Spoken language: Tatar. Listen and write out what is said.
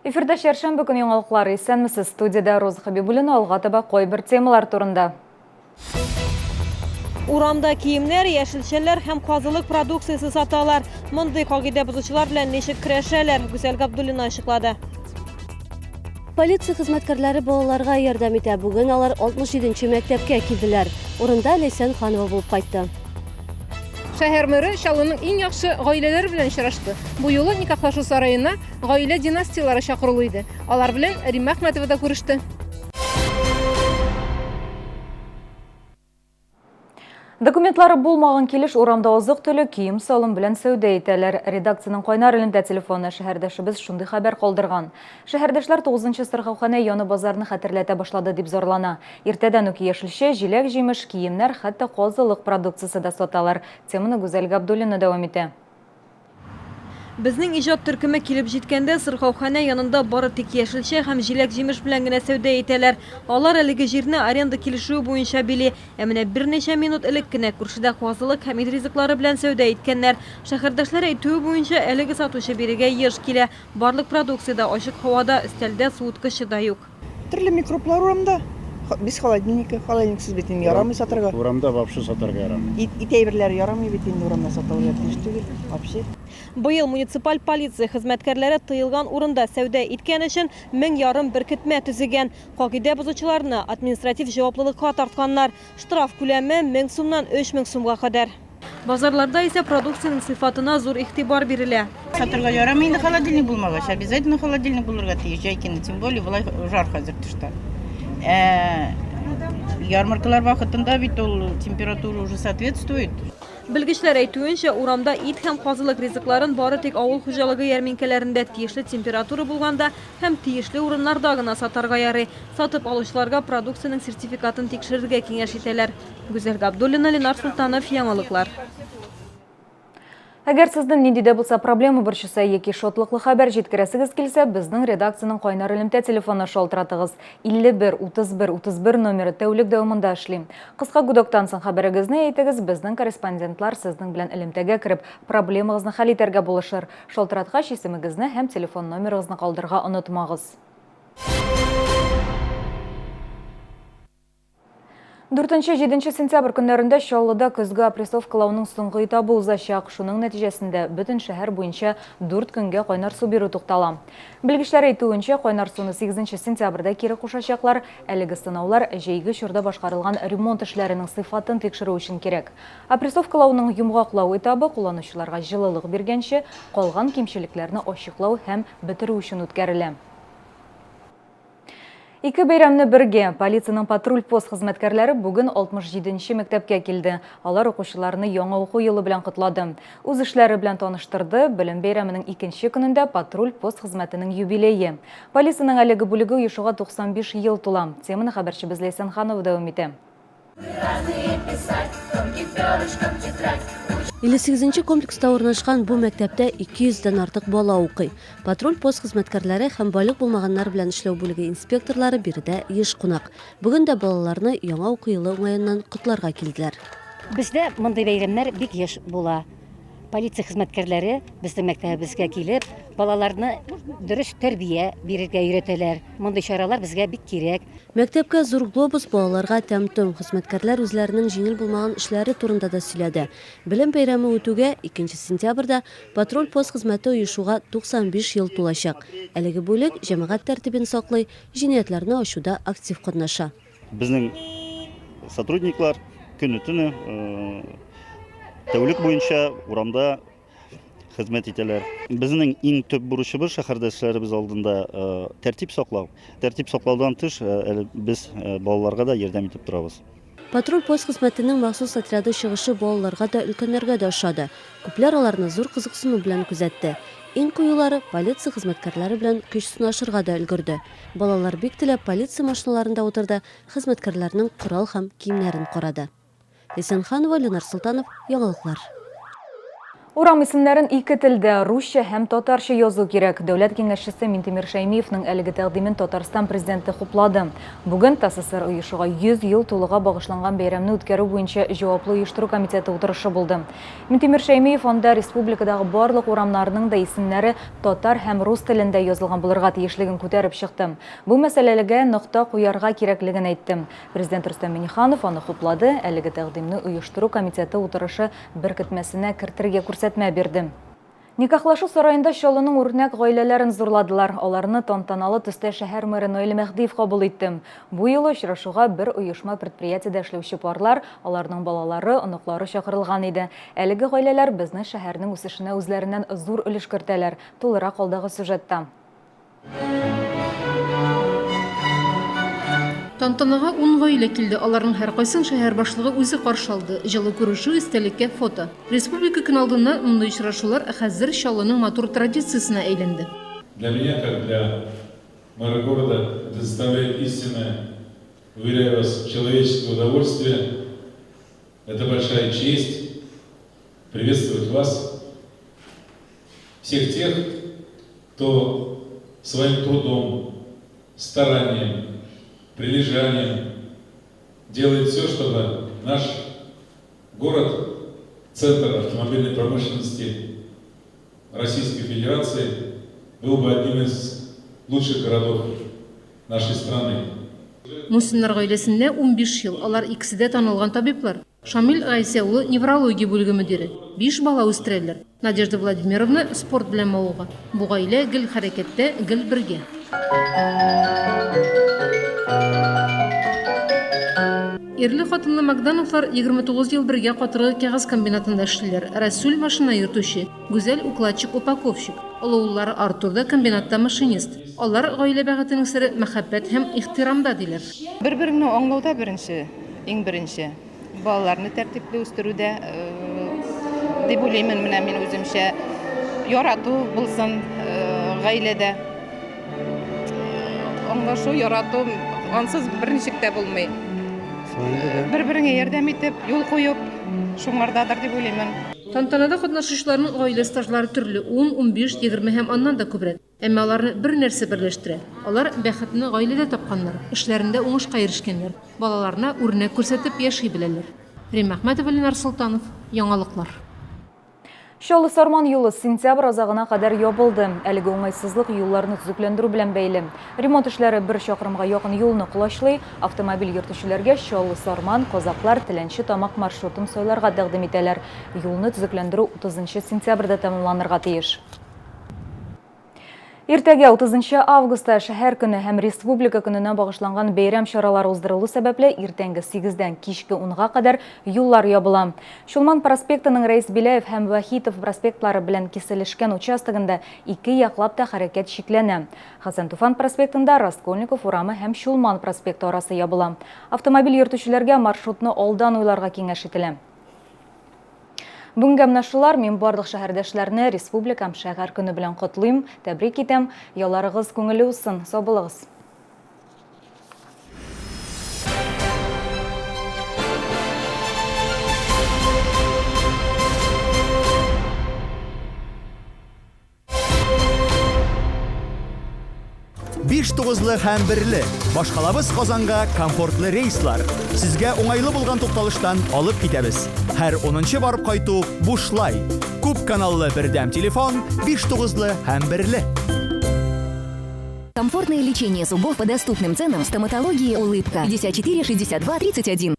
Эфирда чәршәмбе көн яңалыклары. Исәнмесез, студиядә Роза Хәбибуллина алга таба кайбер темалар турында. Урамда киемнәр, яшелчәләр һәм казылык продукциясе саталар. Мондый кагыйдә бозучылар белән ничек көрәшәләр, Гүзәл Габдуллина ачыклады. Полиция хезмәткәрләре балаларга ярдәм итә. Бүген алар 67 нче мәктәпкә килделәр. Урында Ләйсән Ханова булып кайтты. Шәһәр мэры Чаллының иң яхшы гаиләләре белән очрашты. Бу юлы никахлашу сараена гаилә династияләре чакырулы иде. Алар белән Римма Әхмәтова да күреште. Документлары булмаган килеш урамда азык-төлек, кием-салым белән сәүдә итәләр. Редакциянең кайнар элемтә телефоны шәһәрдәшебез шундый хәбәр калдырган. Шәһәрдәшләр 9 сырхауханә яны базарны хәтерләтә башлады дип зарлана. Иртәдән үк яшелчә, җиләк-җимеш, киемнәр, хәтта казылык продукциясе дә саталар. Теманы Гүзәл Габдуллина дәвам итә. Безнең иҗат төркеме килеп җиткәндә, сырхауханә янында бары тик яшелчә һәм җиләк-җимеш белән генә сәүдә итәләр. Алар әлеге җирне аренда килешүе буенча били. Ә менә берничә минут элек кенә күршедә казылык һәм ит ризыклары белән сәүдә иткәннәр. Шәһәрдәшләр әйтүе буенча, әлеге сатучы бирегә еш килә. Барлык продукция дә ачык һавада, өстәлдә суыткычы да юк. Төрле микроблар урамда. Без холодильника, холодильниксыз бит инде ярамый сатарга. Урамда вообще сатарга ярамый. Ит, ит әйберләре ярамый бит инде урамда сатылырга тиеш түгел вообще. Быел муниципаль полиция хезмәткәрләре тыелган урында сәүдә иткән өчен 1500 беркетмә төзегән. Кагыйдә бозучыларны административ җаваплылыкка тартканнар. Штраф күләме, 1000 сумнан 3000 сумга кадәр. Базарларда исә продукциянең сыйфатына зур игътибар бирелә. Сатырга ярамый инде холодильник булмагач. Обязательно холодильник булырга тиеш. Җәй көне, тем более, болай жар хәзер тышта. Ә ярмаркалар вакытында бит ул температура уже соответствует. Белгечләр әйтүенчә, урамда ит һәм казылык ризыкларын бары тик авыл хуҗалыгы ярминкәләрендә тиешле температура булганда һәм тиешле урыннарда гына сатарга ярый. Сатып алучыларга продукциянең сертификатын тикшерергә киңәш итәләр. Гүзәл Габдуллина, Ленар Солтанов, Яңалыклар. Әгәр сезне нинди дә булса проблема борчыса яки шатлыклы хәбәр җиткерәсегез килсә, безнең редакциянең кайнар элемтә телефонына шалтыратыгыз. 51 31 31 номеры тәүлек дәвамында эшли. Кыска гудоктан соң хәбәрегезне әйтегез, безнең корреспондентлар сезнең белән элемтәгә кереп, проблемагызны хәл итәргә булышыр. Шалтыраткач, исемегезне һәм телефон номерыгызны калдырырга онытмагыз. Дүртенче-җиденче сентябрь көннәрендә Чаллыда көзге опрессовкалауның соңгы этабы узачак. Шуның нәтиҗәсендә бөтен шәһәр буенча дүрт көнгә кайнар су бирү туктала. Белгечләр әйтүенчә, кайнар суны сигезенче сентябрьдә кире кушачаклар. Әлеге сынаулар җәйге чорда башкарылган ремонт эшләренең сыйфатын тикшерү өчен кирәк. Опрессовкалауның йомгаклау этабы кулланучыларга җылылык биргәнче, калган кимчелекләрне ачыклау һәм бетерү өчен үткәрелә. Ике бәйрәмне бергә. Полициянең патруль-пост хезмәткәрләре бүген 67 нче мәктәпкә килде. Алар укучыларны яңа уку елы белән котлады. Үз эшләре белән таныштырды. Белем бәйрәменең икенче көнендә патруль-пост хезмәтенең юбилее. Полициянең әлеге бүлеге оешуга 95 ел тула. Теманы хәбәрчебез Ләйсән Ханова дәвам итә. 58 нче комплекста урнашкан бу мәктәптә 200 дән артык бала укый. Патруль-пост хезмәткәрләре һәм балигъ булмаганнар белән эшләү бүлеге инспекторлары биредә еш кунак. Бүген дә балаларны яңа уку елы уңаеннан котларга килделәр. Бездә мондый бәйрәмнәр бик еш була. Полиция хезмәткәрләре безнең мәктәбебезгә килеп, балаларны дөрес тәрбия бирергә өйрәтәләр. Мондый чаралар безгә бик кирәк. Мәктәпкә зур глобус, балаларга тәм-том. Хезмәткәрләр үзләренең җиңел булмаган эшләре турында да сөйләде. Белем бәйрәме үтүгә, икенче сентябрьдә, патруль-пост хезмәте оешуга 95 ел тулачак. Әлеге бүлек җәмәгать тәртибен саклый, җинаятьләрне ачуда актив катнаша. Безнең сотрудниклар көне-төне, тәүлек буенча урамда хезмәт итәләр. Безнең иң төп бурычыбыз шәһәрдәшләребез алдында тәртип саклау. Тәртип саклаудан тыш, әле без балаларга да ярдәм итеп торабыз. Патруль-пост хезмәтенең махсус отряды чыгышы балаларга да, өлкәннәргә дә ошады. Күпләр аларны зур кызыксыну белән күзәтте. Иң кыюлары полиция хезмәткәрләре белән көч сынашырга да өлгерде. Балалар бик теләп полиция машиналарында утырды, хезмәткәрләрнең корал һәм киемнәрен карады. Ләйсән Ханова, Ленар Солтанов, Яңалыклар. Урам исемнәрен ике телдә, русча һәм татарча язу кирәк. Дәүләт Киңәшчесе Минтимер Шәймиевның әлеге тәкъдимен Татарстан Президенты хуплады. Бүген ТАССР оешуга 100 ел тулуга багышланган бәйрәмне үткәрү буенча җаваплы оештыру комитеты утырышы булды. Минтимер Шәймиев анда республикадагы барлык урамнарның да исемнәре татар һәм рус телендә язылган булырга тиешлеген күтәреп чыкты. Бу мәсьәләлегә нокта куярга кирәклеген әйтте. Президент Рөстәм Миңнеханов аны хуплады, әлеге тәкъдимне оештыру комитеты утырышы беркетмәсенә кертергә күрсәтмә бирде. Никахлашу сараенда Чаллының үрнәк гаиләләрен зурладылар. Аларны тантаналы төстә шәһәр мэры Наил Мәһдиев кабул итте. Бу юлы очрашуга бер оешма-предприятиедә эшләүче парлар, аларның балалары, оныклары чакырылган иде. Әлеге гаиләләр безнең шәһәрнең үсешенә үзләреннән зур өлеш кертәләр. Тулырак алдагы сюжетта. Тантанага ун гаилә килде, аларның һәркайсын шәһәр башлыгы үзе каршы алды. Җылы күрешү, истәлеккә фото. Республика көне алдыннан мондый очрашулар хәзер Чаллының матур традициясенә әйләнде. Для меня, как для мэра города, это доставляет истинное, уверяю вас, человеческое удовольствие. Это большая честь приветствовать вас, всех тех, кто своим трудом, старанием, прилежанием делает все, чтобы наш город, центр автомобильной промышленности Российской Федерации, был бы одним из лучших городов нашей страны. Мусиннар гаиләсендә 15 ел, алар икесе дә танылган табиблар. Шамил Гайсә улы неврология бүлеге мөдире. Биш бала үстерәләр. Надежда Владимировна спорт белән мавыга. Бу гаилә гел хәрәкәттә, гел бергә. Ирле-хатынлы Магдановлар 29 ел бергә катыргы кәгазь комбинатында эшлиләр. Рәсүл, машина йөртүче, Гүзәл, укладчик-упаковщик. Олы уллары Артур да комбинатта машинист. Алар гаилә бәхетенең сере мәхәббәт һәм ихтирамда, диләр. Бер-береңне аңлауда беренче, иң беренче. Балаларны тәртипле үстерүдә, дип уйлыймын менә мин үземчә. Ярату булсын гаиләдә. Аңлашу, ярату, ансыз берничек тә булмый. Бер-береңә ярдәм итеп, юл куеп, шуңардадыр дип уйлыймын. Тантанада катнашучыларның гаилә стажлары төрле, ун, 15, 20 һәм аннан да күбрәк. Әмма аларны бер нәрсә берләштерә, алар бәхетне гаиләдә тапканнар, эшләрендә уңышка ирешкәннәр, балаларына үрнәк күрсәтеп яши беләләр. Римма Әхмәтова, Ленар Солтанов, Яңалыклар. Чаллы-Сарман юлы сентябрь азагына кадәр ябылды. Әлеге уңайсызлык юлларны төзекләндерү белән бәйле. Ремонт эшләре бер чакрымга якын юлны колачлый. Автомобиль йөртүчеләргә Чаллы-Сарман, Казаклар, Теләнче Тамак маршрутын сайларга тәкъдим итәләр. Юлны төзекләндерү 30 сентябрьдә тәмамланырга тиеш. Иртәгә 30 августта шәһәр көне һәм республика көненә багышланган бәйрәм чаралары уздырылу сәбәпле иртәнге 8-дән кичке 10-га кадәр юллар ябыла. Чулман проспектының Рәис Беляев һәм Вахитов проспектлары белән киселешкән участогында ике яклап та хәрәкәт чикләнә. Хәсән Туфан проспектында Раскольников урамы һәм Чулман проспекты арасы ябыла. Автомобиль йөртүчеләргә маршрутны алдан уйларга киңәш ителә. Бүгенгә менә шулар. Мин барлык шәһәрдәшләрне республика һәм шәһәр көне белән котлыйм, тәбрик итәм. Ялларыгыз күңелле узсын. Сау булыгыз. Биш тугызлы һәм берле. Башкалабыз Казанга комфортлы рейслар. Сезгә уңайлы булган тукталыштан алып китәбез. Һәр унынчы барып кайту бушлай. Күп каналлы бердәм телефон, биш тугызлы һәм берле. Комфортное лечение зубов по доступным ценам в стоматологии «Улыбка». 54 62 31.